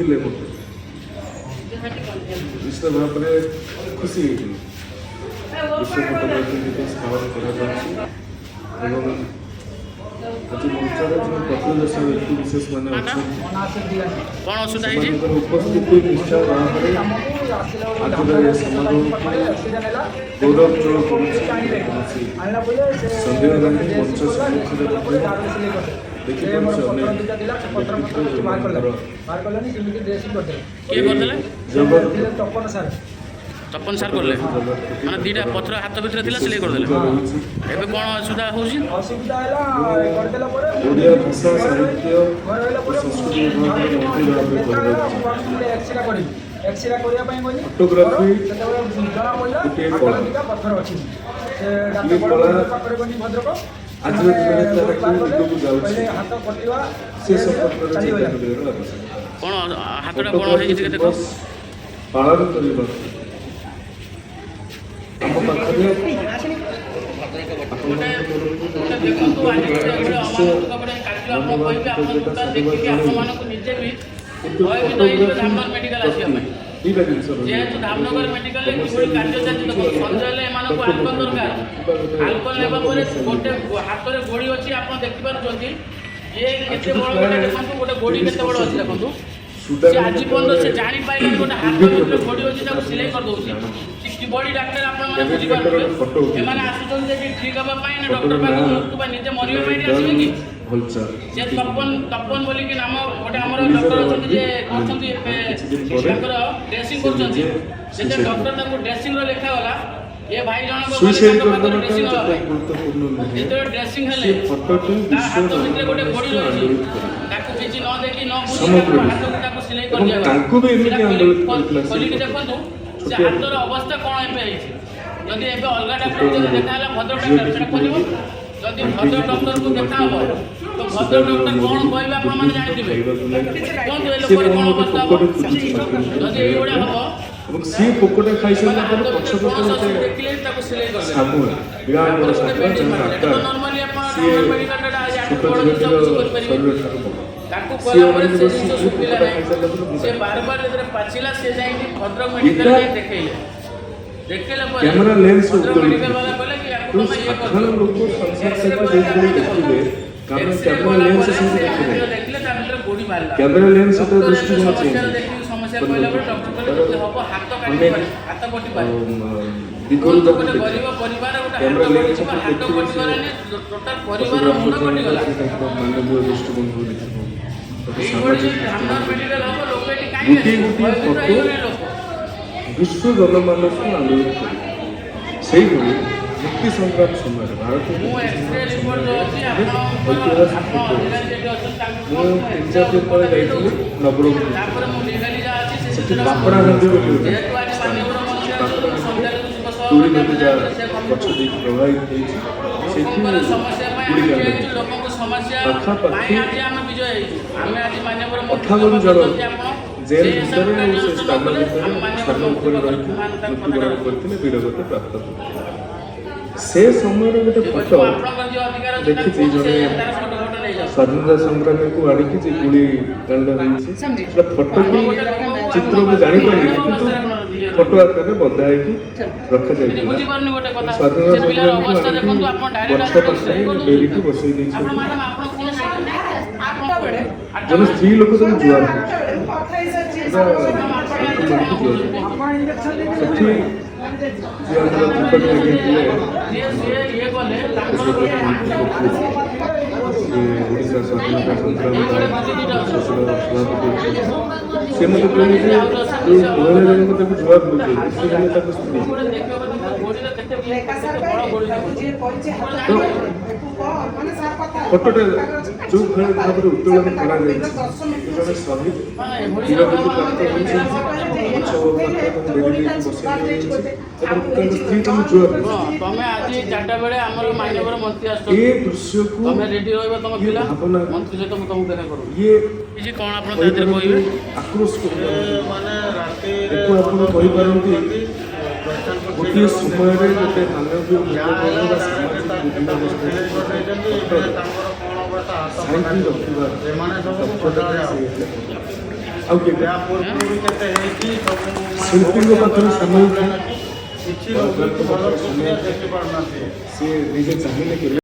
କହିଥିଲେ ମୋତେ, ନିଶ୍ଚିତ ଭାବରେ ଖୁସି ହେଇଥିଲି। ବିଶ୍ୱ ଫଟୋଗ୍ରାଫି ଦିବସ ପାଳନ କରାଯାଉଛି ଏବଂ ଆଜି ମଞ୍ଚରେ ଯେଉଁ ପ୍ରତିଦର୍ଶ ବ୍ୟକ୍ତି ବିଶେଷ ମାନେ ଅଛନ୍ତି, କ'ଣ ଅସୁବିଧା ହେଇଛି? ସେମାନଙ୍କର ଉପସ୍ଥିତି ନିଶ୍ଚୟ ଭାବରେ ଆଜିର ଏ ସମାରୋହକୁ ଗୌରବୋଜ୍ଜଳ କରୁଛି, କୌଣସି ସନ୍ଦେହ ନାହିଁ। ମଞ୍ଚ ସମ୍ମୁଖରେ ମଧ୍ୟ ଦେଖିପାରୁଛି ଅନେକ ବ୍ୟକ୍ତିତ୍ୱ, ଯେଉଁମାନଙ୍କର କିଏ କରିଦେଲେ? ଜଗତ ତପନ ସାର୍। ତପନ ସାର୍ କଲେ? ଜଗତ ପ୍ରତି ମାନେ ଦୁଇଟା ପତ୍ର ହାତ ଭିତରେ ଥିଲା, ସିଲେଇ କରିଦେଲେ? ଭୂମିକା ରହିଛି। ଏବେ କ'ଣ ଅସୁବିଧା ହେଉଛି? ଅସୁବିଧା ହେଲା, କରିଦେଲା ପରେ ଓଡ଼ିଆ ଭାଷା, ସାହିତ୍ୟ ଓ ସଂସ୍କୃତି ବିଭାଗର ମନ୍ତ୍ରୀ ଭାବରେ କହିବାକୁ ଚାହୁଁଛି, ଏକ୍ସରେ କରିବି, ଏକ୍ସରେ କରିବା ପାଇଁ ଗଲି। ଫଟୋଗ୍ରାଫି ସେତେବେଳେ ଜଣା ପଡ଼ିଲା ଗୋଟିଏ ହାତରେ କଳା। ଦୁଇଟା ପଥର ଅଛି। ସେ ଇଏ ଡାକ୍ତର କଳା ପାଖରେ ଗଲି ଭଦ୍ରକ। ଆଜିର ଦିନରେ ତାର କେଉଁ ଦିଗକୁ ଯାଉଛି, କହିଲେ ହାତ କଟିବା ସେ ସମ୍ପର୍କରେ ଚିନ୍ତା ଚାଲିଗଲା। କରିବାର ଆବଶ୍ୟକତା। କ'ଣ ହାତଟା କ'ଣ ଫଟୋଗ୍ରାଫି ହେଇଛି ଟିକେ ଦେଖ। ଦିବସ ପାଳନ କରିବାକୁ ଆମ ପାଖରେ ଗୋଟେ ଆପଣମାନଙ୍କ ତରଫରୁ ଗୋଟେ ଦେଖନ୍ତୁ, ଆଜି ଗୋଟେ ଗୋଟେ ନିଶ୍ଚୟ ଅମାନବିକ ଗୋଟେ କାର୍ଯ୍ୟ ଆପଣ ଧନ୍ୟବାଦ, କହିବେ। ଆପଣ କୃତଜ୍ଞତା, ଟୋଟାଲ ସାଧୁବାଦ ଦେଖିକି ଜଣାଇବି। ଆପଣମାନଙ୍କୁ ନିଜେ ବି କିନ୍ତୁ ଭୟଭୀତ ହେଇଯିବେ ଫଟୋଗ୍ରାଫି ଧାମନଗର ମେଡିକାଲ ଆସିବା ପ୍ରତି ପାଇଁ। ଦୁଇଟା ଜିନିଷ ରହିଛି। ଯେହେତୁ ଧାମନଗର ମେଡିକାଲରେ କିଭଳି କାର୍ଯ୍ୟ ଚାଲିଛି ଦେଖନ୍ତୁ। ସଞ୍ଜ ହେଲେ ଏମାନଙ୍କୁ ଆଲକୋହଲ ଦରକାର। ଆଲକୋହଲ ନେବା ପରେ ଗୋଟେ ହାତରେ ଗୋଡ଼ି ଅଛି, ଆପଣ ଦେଖିପାରୁଛନ୍ତି। ଇଏ କେତେ ବଡ଼ ଗୋଟେ ଦେଖନ୍ତୁ, ଗୋଟେ ଗୋଡ଼ି କେତେ ବଡ଼ ଅଛି ଦେଖନ୍ତୁ। ସେ ଆଜି ପର୍ଯ୍ୟନ୍ତ ସେ ଜାଣିପାରିଲାନି, ଗୋଟେ ହାତ ଭିତରେ ଗୋଡ଼ି ଅଛି, ତାକୁ ସିଲେଇ କରିଦେଉଛି। ସେ କିଭଳି ଡାକ୍ତର ଆପଣମାନେ ବୁଝିପାରୁଥିବେ। ଏମାନେ ଆସୁଛନ୍ତି ଏଠି ଠିକ୍ ହେବା ପାଇଁ ନା ଡକ୍ଟର ପାଖକୁ ମୃତ୍ୟୁ ବା ନିଜେ ମରିବା ପାଇଁ ଏଠି ଆସିବେ କି? ଭଲଚର ସେ ତପନ, ତପନ ବୋଲିକି ନାମ ଗୋଟେ ଆମର ଡକ୍ଟର ଅଛନ୍ତି, ଯେ କରୁଛନ୍ତି ଏବେ ତାଙ୍କର ଡ୍ରେସିଂ କରୁଛନ୍ତି। ଯେତେ ଡକ୍ଟର ତାଙ୍କୁ ଡ୍ରେସିଂର ଲେଖାଗଲା, ଏ ଭାଇ ଜଣକ ଗଲେ ସୁଇସାଇଡ୍ ତାଙ୍କ ପାଖରେ କରିଦେବାଟା ଡ୍ରେସିଂ ହେବା ଯେତେ ପାଇଁ। ଗୁରୁତ୍ୱପୂର୍ଣ୍ଣ ନୁହେଁ, ଯେତେବେଳେ ଡ୍ରେସିଂ ହେଲେ ସେ ଫଟୋଟି ତା ବିଶ୍ୱ ହାତ ଭିତରେ ଗୋଟେ ଗୋଡ଼ି ଜନମାନସକୁ ରହିଛି। ଆନ୍ଦୋଳିତ କରିବ। ତାକୁ କିଛି ନ ଦେଖି ନ ବୁଝି ସମଗ୍ର ତାକୁ ବିଶ୍ୱ। ହାତକୁ ତାକୁ ସିଲେଇ ଏବଂ କରିଦିଆଗଲା। ତାଙ୍କୁ ବି ଏମିତି ସେଟା ଆନ୍ଦୋଳିତ କରିଥିଲା ସେ ଖୋଲିକି ଫଟୋ। ଦେଖନ୍ତୁ, ସେ ଛୋଟିଆ ହାତର ଅବସ୍ଥା କ'ଣ ଏବେ ହେଇଛି। ଯଦି ଏବେ ଅଲଗା ଡାକ୍ତର ଛୋଟ ଯଦି ଦେଖା ହେଲା, ଭଦ୍ରକ ଡାକ୍ତର ସେଟା ଖୋଲିବ। ଯଦି ଭଦ୍ରକ ଡକ୍ଟରକୁ ଦେଖା ହବ ତ ଭଦ୍ରକ ଡକ୍ଟର କ'ଣ କହିବେ ଆପଣମାନେ ଜାଣିଥିବେ। କୁହନ୍ତୁ, ଏ ସେ ଲୋକର କ'ଣ କ'ଣ ଗୋଟେ ଅବସ୍ଥା ହବ ପୋକଟେ ଖୋଜୁଛି ମାଟି ଯଦି ଏଇଭଳିଆ ହବ? ଏବଂ ସିଏ ପୋକଟା ଖାଇସାରିଲା ମାନେ ପରେ ହାତ ଭିତରେ ପଛପଟେ କୌଣସି ଗୋଟେ ଦେଖିଲେ ତାକୁ ସିଲେଇ କରିଦେବେ। ଶାମୁକା, ବିରାଟ ବଡ଼ ତାପରେ ଗୋଟେ ଶାମୁକା, ମେଡିସିନ ଯାହାର ଏଟା ତ ଆକାର ନର୍ମାଲି ଆପଣ ସିଏ ମେଡିକାଲଟା ଛୋଟ ବଡ଼ ଜିନିଷ ଝିଅଟିର କିଛି କରିପାରିବେ। ଶରୀର ଠାରୁ ବଡ଼। ତାକୁ ସିଏ କଲା ପରେ ଅନେଇକି ସେ ବସିଛି, ଜିନିଷ ଏ ଶୁଖିଲା ପୋକଟା ନାହିଁ। ଖାଇସାରିଲା ପରେ ମୁଁ ସେ ଖାଇବି। ବାରବାର ଯେତେବେଳେ ପାଚିଲା, ସେ ଯାଇକି ଭଦ୍ରକ ମେଡିକାଲ ଏଇଟା ଯାଇ ଦେଖେଇଲେ। ଦେଖେଇଲା ପରେ କ୍ୟାମେରା ଲେନ୍ସ ଭଦ୍ରକ ଉତ୍ତୋଳିତ। ମେଡିକାଲ ବାଲା କହିଲେ କି ୟାକୁ ତେଣୁ ତମେ ଇଏ ସାଧାରଣ କରିଦିଅ। ଲୋକ ସଂସାରଟାକୁ ଏକ୍ସରେ ଯେଉଁଭଳି କରିକି ଦେଖିବେ, କାରଣ ଏକ୍ସରେ କ୍ୟାମେରା କଲା ଲେନ୍ସ ପରେ ସେମିତି ସେ ଦେଖିବେ। ଦେଖିଲେ ତା ଭିତରେ ଗୋଡ଼ି ବାହାରିଲା। କ୍ୟାମେରା ଲେନ୍ସ ତା ଡକ୍ଟର ଏବେ ଦୃଷ୍ଟିକୋଣ ସମସ୍ୟାର ଚେଞ୍ଜ ଦେଖିକି ସମସ୍ୟା କହିଲା ପରେ ଡକ୍ଟର କହିଲେ ଯଦି ହବ ହାତ କାଟି ଅନେକ ପାରେ, ହାତ କଟିପାରେ। ଦିଗରୁ କୁହନ୍ତୁ, ତାକୁ ଗୋଟେ ଦେଖିବେ। ଗରିବ ପରିବାର, ଗୋଟେ ହାତ କ୍ୟାମେରା ଲେନ୍ସ କଟିଯିବ, ହାତ ଦେଖିବେ, ସେ କଟିଗଲାନି, ଟୋଟାଲ ପରିବାର ମୁଣ୍ଡ ଫଟୋଗ୍ରାଫର କଟିଗଲା। ତାଙ୍କର ମାନବୀୟ ଦୃଷ୍ଟିକୋଣରୁ ଦେଖିବ, ତାକୁ ଏଇଭଳି ସାମାଜିକ ଯଦି ଧାମନଗର ଦୃଷ୍ଟିକୋଣରୁ ମେଡିକାଲ ହବ, ଲୋକ ଏଠି କାହିଁକି ଗୋଟିଏ ଆସିବେ? ଗୋଟିଏ ଭୟଭୀତ ଫଟୋ ହେଇଗଲେ ଲୋକ। ବିଶ୍ୱ ଜନମାନସକୁ ଆନ୍ଦୋଳିତ କରିବ। ସେଇଭଳି ମୁକ୍ତି ସଂଗ୍ରାମ ସମୟରେ, ଭାରତୀୟ ମୁଁ ମୁକ୍ତି ଏକ୍ସରେ ସଂଗ୍ରାମ ରିପୋର୍ଟ ସମୟରେ ଅଛି ଅନେକ ଆପଣଙ୍କର। ଐତିହାସିକ ଆପଣ ଫଟୋ ଅଧିକାରୀ ଅଛି। ଯେଠି ଅଛନ୍ତି ତାଙ୍କୁ ମୁଁ କୁହନ୍ତୁ, ମୁଁ ତିନି ଏକ୍ସରେ ଚାରି ଦିନ ତଳେ ରିପୋର୍ଟଟା ଯାଇଥିଲି ଦେଇଦେଉଛି। ନବରଙ୍ଗପୁର। ତାପରେ ମୁଁ ଲିଗାଲି ଯାହା ଅଛି ସେ ସେଠି ଜିନିଷଟା ପାପଡ଼ାହାଣ୍ଡି ବୋଲି ଗୋଟେ ଯେହେତୁ ଆଜି ସ୍ଥାନ ମାନ୍ୟବର ଅଛି। ମନ୍ତ୍ରୀ ଅଛନ୍ତି, ମୁଁ ପାପଡ଼ାହାଣ୍ଡି ସଞ୍ଚାଳିତ ଯୁବ ତୁଳି ସଭାପତି ନଦୀ ଆପଣ ଯାହା ଜାଣିଥିବେ ସେ ଗଛ କମିଟି। ଦେଇକି ପ୍ରବାହିତ ହେଇଛି, ସେଠି ଲୋକଙ୍କର ସମସ୍ୟା ପାଇଁ ଆମେ ଗୁଳିକାଣ୍ଡ ଠିଆ ହେଇଛୁ। ହେଇଛି। ଲୋକଙ୍କ ସମସ୍ୟା ପାଖାପାଖି ପାଇଁ ଆଜି ଆମେ ବିଜୟ ହେଇଛୁ। ଆମେ ଆଜି ମାନ୍ୟବର ମନ୍ତ୍ରୀ 58 ଜଣ କରିଛନ୍ତି, ଆପଣ ଜେଲ୍ ସେଇ ହିସାବରେ ଭିତରେ ଆଉ ସେ କାର୍ଯ୍ୟାନୁଷ୍ଠାନ ସ୍ଥାନ କଲେ ଭିତରେ ଆମେ ମାନ୍ୟବର ସ୍ଥାନ ମନ୍ତ୍ରୀ ଉପରେ ପାଖରେ ରହିକି ତାଙ୍କ କଥାଟା ମୃତ୍ୟୁବରଣ ରଖିବୁ। କରିଥିଲେ, ବୀରଗତି ପ୍ରାପ୍ତ କରିଥିଲେ। ସେ ସମୟରେ ଗୋଟେ ଯେହେତୁ ଫଟୋ ଆପଣଙ୍କର ଯିଏ ଅଧିକାର ଅଛି ତାକୁ ଦେଖିଛି, କୁହନ୍ତୁ, ଜଣେ ସେ ତାର ଫଟୋ ଫଟୋ ନେଇଯାଉ। ସ୍ୱାଧୀନତା ସଂଗ୍ରାମୀକୁ ଆଣିକି ଯେ ଗୁଳି କାଣ୍ଡ ହେଇଛି, ସେଟା ଫଟୋ କି ଆମ ଗୋଟେ ଲୋକକୁ ଚିତ୍ର ମୁଁ ଜାଣିପାରିଲିନି, କିନ୍ତୁ ଫଟୋ ଆକାରରେ ବନ୍ଧା ହେଇକି ରଖାଯାଇଥିଲା। ବୁଝିପାରୁନି ଗୋଟେ କଥା, ସ୍ୱାଧୀନତା ସେ ପିଲାର ସଂଗ୍ରାମୀକୁ ଅବସ୍ଥା ଆଣିକି ଦେଖନ୍ତୁ। ଆପଣ ଡାଇରେକ୍ଟ ଗଛ ଆସିକି ପାଖରେ ସିଲେଇ କରିଦଉଛନ୍ତି। ବେରିକି ବସେଇ ଆପଣ ଦେଇଛନ୍ତି। ମ୍ୟାଡ଼ାମ, ଆପଣ କୁହନ୍ତୁ। 8ଟା ବେଳେ। ଜଣେ ସ୍ତ୍ରୀ ଲୋକ ତାକୁ ଜୁହାର ହେଉଛି। କଥା ହେଇସାରିଛି। ପୁରା ଆଣ୍ଠୁ ମାଡ଼ିକି ଜୁହାର ହେଉଛି। ଆପଣ ଇଞ୍ଜେକ୍ସନ ସେଠି ଯିଏ ଆମର ତ୍ରିପାଠୀ ଆଜ୍ଞା ଥିଲେ, ଯିଏ ସିଏ ଇଏ କଲେ ତାଙ୍କର ପୂର୍ବତନ ମନ୍ତ୍ରୀ କରିଥିଲେ, ସେ ଓଡ଼ିଶା ସ୍ୱାଧୀନତା ସଂଗ୍ରାମର ଶ୍ୱଶୁର ସଭାପତି ଅଛନ୍ତି। ସେ ମୋତେ କହିଲେ ଯେ ଯେଉଁ ମହିଳା ଜଣକ ତାକୁ ଜୁହାର ହେଉଛନ୍ତି, ସେ ହେଲେ ତାଙ୍କ ସ୍ତ୍ରୀ। ଗୋଟେ ଦେଖିବାକୁ ଗୋଡ଼ିର କେତେ ଲେଖା ସାର୍ କେତେ ବଡ଼ ଗୋଡ଼ି ତାକୁ ଦେଖନ୍ତୁ। ଯିଏ କହିଛି ହାତ ତ ମାନେ ସାର୍ କଥା ଫଟୋଟା ଯେଉଁ ଭଳି ଭାବରେ ଉତ୍ତୋଳନ କରାଯାଇଛି ଯେ ଜଣେ ଶହୀଦ ମାନେ ଏଭଳି ବୀରଗତି ପ୍ରାପ୍ତ ହୋଇଛନ୍ତି, ଗଛ ପାଖରେ ତାଙ୍କୁ ବେରି ଦେଇକି ବସେଇ ଦିଆଯାଇଛି ଏବଂ ତାଙ୍କ ସ୍ତ୍ରୀ ତାଙ୍କୁ ଜୁହାର ହଁ, ହେଉଛନ୍ତି। ତମେ ଆଜି 4ଟା ବେଳେ ଆମର ମାନ୍ୟବର ମନ୍ତ୍ରୀ ଏ ଆସୁଛନ୍ତି। ଦୃଶ୍ୟକୁ ତମେ ରେଡି ରହିବ ତମ ଇଏ ପିଲା ଭାବନା, ମନ୍ତ୍ରୀ ସହିତ ମୁଁ ତମକୁ ଦେଖା କରୁଛି। ଇଏ କିଛି କ'ଣ ଆପଣ ତା ଦେହରେ କହିବେ? କହିପାରନ୍ତି, ଆକ୍ରୋଶ କହିପାରନ୍ତି। ମାନେ ରାତିରେ ଏକୁ ଆପଣ କହିପାରନ୍ତି, ଗୋଟିଏ ସମୟରେ ଗୋଟେ ମାନବୀୟ ମୂଲ୍ୟବୋଧ ବା ସାମାଜିକ ବୁଦ୍ଧିବ୍ୟବସ୍ଥାକୁ ଫଟୋରେ ତାଙ୍କର କ'ଣ ଅବସ୍ଥା, ହାତ ସାଇତି ରଖିବାର ଏମାନେ ସବୁ ଦକ୍ଷତା ସେ ହେଲେ। ଆଉ କିଏ? ଏହା ପୂର୍ବରୁ କେତେ ହେଇଛି ସବୁ? ଶିଳ୍ପୀଙ୍କ ପାଖରେ ସମୟ ଥାଏ, କିଛି ରୋଗୀକୁ ଭଲ ପ୍ରକ୍ରିୟା ଦେଖିପାରୁନାହାନ୍ତି। ସିଏ ନିଜେ ଚାହିଁଲେ କେବେ